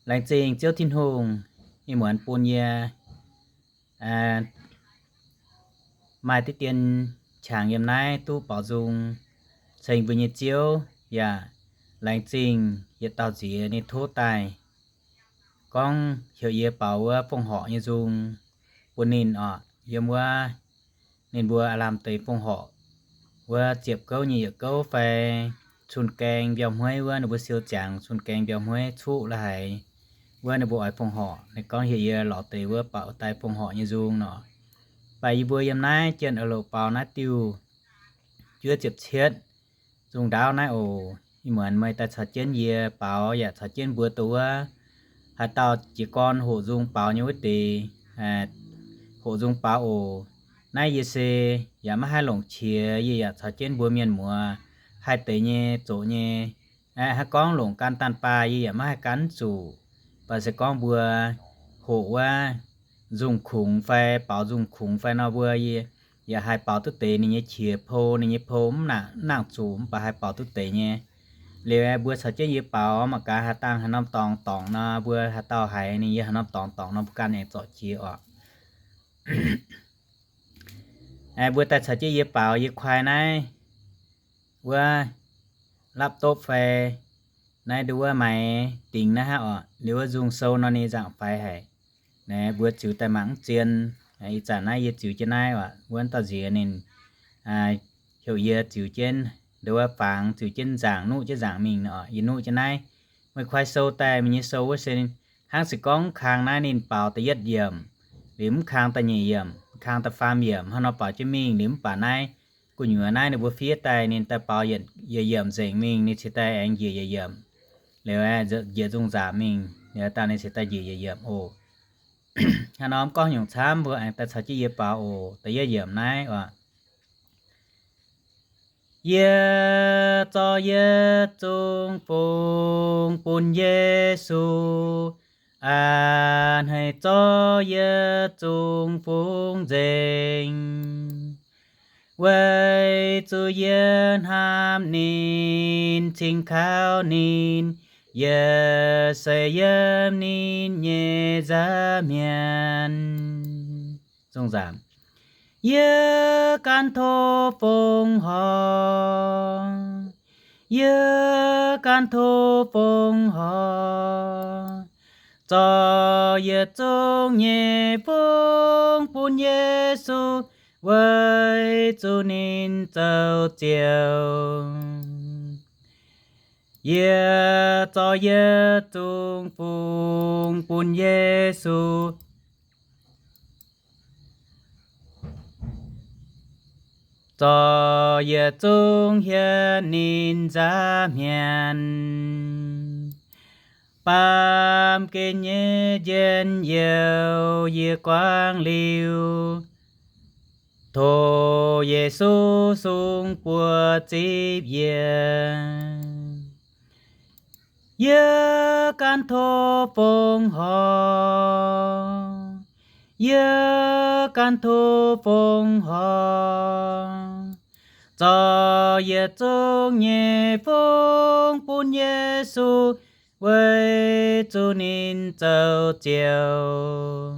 Laengz zingh Ziouv Tin-Hungh, ih muonz bun yie maaih diqv dien qangx yiem naaiv duqv baaux nzung, ceng mbuo nyei Ziouv, yaac laengz zingh yietc dauh nziex ninh tov daaih gorngv heuc yie baaux wuov fongc horc nyei nzung bun ninh oc. Yiem wuov ninh mbuo aav lamh deix fongc horc wuov ziepc gouv nyei yietc gouv fai cun-gaeng mbiauh hmueiv wuov, ninh mbuo siou ziangx cun-gaeng mbiauh hmueiv cuqv la'haiz wuov, ninh mbuo oix fongc horc. Ninh gorngv heuc yie lorz deix wuov baaux daaih fongc horc nyei nzung nor. Baac yie mbuo yiem naaiv jienh a'louc baaux naaiv diuh juov ziepc cietv nzung ndaauv naaiv oc. Ih muonz meih daaih caux jienv yie baaux yaac caux jienv mbuo doz wuov haaix dauh jiez gorn hoqc nzung baaux nyei wuov deix, hoqc nzung baaux oc. Naaiv yie se yaac maiv haih longc qiex, yie yaac caux jienv mbuo mienh muoz haih deix nyei zoqc nyei. Aa, haaix gorngv longc gan daanh baah yie yaac maiv haih gan zuqc. Baac se gorngv mbuo hoqc wuov nzung kungx fai baaux nzung kungx fai nor, mbuo yie yaac haih baaux duqv deix ninh nyei qiex pou, ninh nyei pou mv nangc zuqc mv baac haih baaux duqv deix nyei. Liuz mbuo caux jienv yie baaux mangc gaax haaix dangh haaix norm dorngx dorngc nor, mbuo haaix dauh haiz ninh yiem haaix norm dorngx dorngc nor, mbuo ganh aengx zorc jiex oc. Mbuo daaih caux jienv yie baaux, yie kuaai naaiv wuov laptop fai naaiv nduov wuov maiv dingx naaiv hnangv oc. Liuz wuov nzung sou nor ninh nzaangc faix haic. Naaiv mbuo ziux daaih mangc mv zien. Ih zanc naaiv yie ziux jienv naaiv oc, wuov dauh nziex ninh heuc yie ziux jienv nduov wuov fangx, ziux jienv nzaangc, nuqv jienv nzaangc mingh nor, yie nuqv jienv naaiv. Meih kuaai sou daaih, meih nyei sou wuov se hnangv se gorngv kang naaiv ninh baaux da'yietv yiemc, liuz mv kang da'nyeic yiemc, kang da'faam yiemc hnangv nor baaux jienv mingh. Liuz mv baac naaiv gu'nyuoz naaiv ninh mbuo fiev daaih ninh daaih baaux yietc yiemc nzengc mingh, ninh cingx daaih aengx njiec yietc yiemc, liuz njiec nzung nzaangc mingh, liuz dangh ninh cingx daaih njiec yietc yiemc oc. Hnangv nor mv gorngv nyungc camv, mbuo aengx daaih caux jienv yie baaux oc. Da'yietv yiemc naaiv oc. Yie zorqv yietc zungv fungx bun Yesu, a'hneiv zorqv yietc zungv fungx nzengc, weic zuqc yie hnamv ninh, cingx kaux ninh, yie se yiem ninh nyei nza'hmien. Yie ganh tov fongc horc, yie ganh tov fongc horc, zorqv yietc zungv nyei fungx bun Yesu, weic zuqc ninh zoux Ziouv. Yie zorqv yietc zungv fungx bun Yesu, zorqv yietc zungv hietv ninh nza'hmien. Baamh gen nyei njien-youh yie guangc liuz, tov Yesu sung buoz zipv yie. Yie ganh tov fongc horc, yie ganh tov fongc horc, zorqv yietc zungv nyei fungx bun Yesu, weic zuqc ninh zoux Ziouv.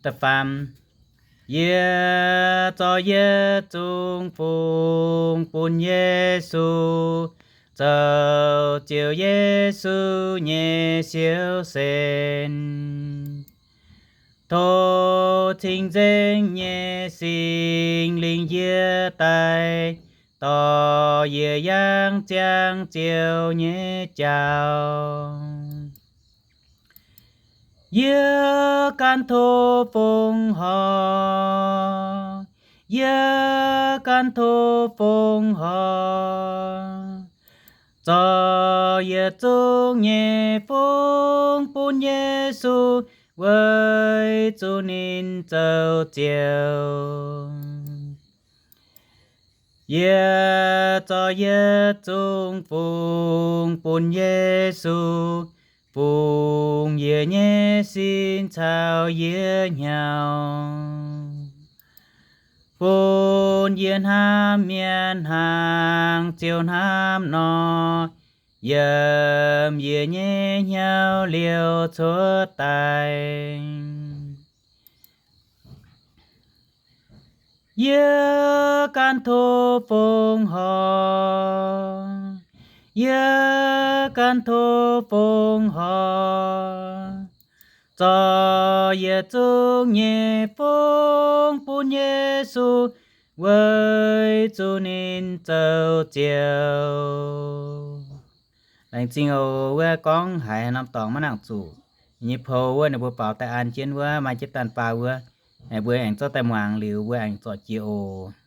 Da'faam, yie zorqv yietc zungv fungx bun Yesu, zoux Ziouv Yesu nyei siou sen. Tov cing-nzengc nyei Singx Lingh yie daaih, dorh yie yangh ziangh Ziouv nyei jauv. Yie ganh tov fongc horc, yie ganh tov fongc horc, zorqv yietc zungv nyei fungx bun Yesu, weic zuqc ninh zoux Ziouv. Yie zorqv yietc zungv fungx bun Yesu, fungx yie nyei sin caux yie hnyouv, bun yie hnamv mienh hnangv Ziouv hnamv nor. Yie yiem yie nyei hnyouv liouh cuotv daaih. Yie ganh tov fongc horc, yie ganh tov fongc horc, zorc yietc zungv nyei fongc bun Yesu, weic zuqc ninh zoux Ziouv. Laengz zingh oc. Wuov gorngv haiz haaix norm dorngx maiv nangc zuqc, ninh nyei pou wuov ninh mbuo baaux daaih an jienv wuov maaih jienv daanh baa wuov, mbuo aengx zorqv daaih muangx liuz mbuo aengx zorc jiex oc.